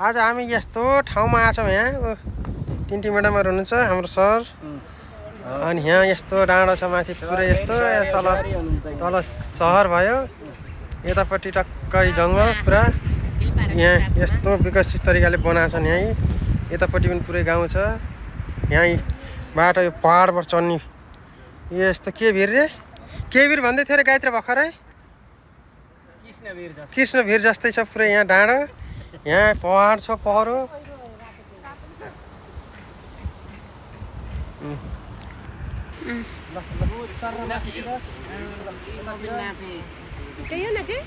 आज हामी यस्तो ठाउँमा आछौँ यहाँ टिन्टी म्याडमहरू हुनुहुन्छ हाम्रो सर अनि यहाँ यस्तो डाँडो छ माथि पुरै यस्तो तल सहर भयो यतापट्टि टक्कै जङ्गल पुरा यहाँ यस्तो विकसित तरिकाले बनाएको छन् यहीँ यतापट्टि पनि पुरै गाउँ छ यहीँ बाटो यो पहाडबाट चढ्ने यस्तो के भिर रे के भिर भन्दै थियो रे गायत्री भर्खरै कृष्ण भिर जस्तै छ पुरै यहाँ डाँडो यहाँ पहाड छ पहरो त्यही हो न चाहिँ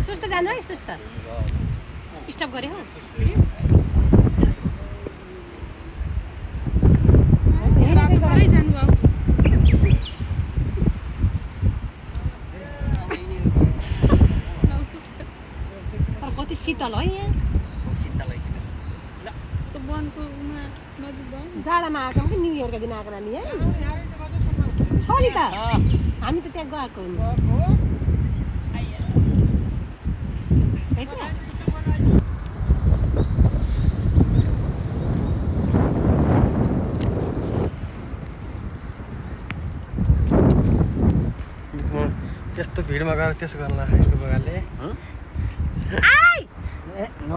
सुस्त जानु है सुस्त स्टप गरे हो कति शीतल है यहाँ जाडामा आएको कि न्यु इयरका दिन आएको नानी यहाँ छ नि त हामी त त्यहाँ गएको यस्तो भिडमा गएर त्यसो गर्न यसको बगाले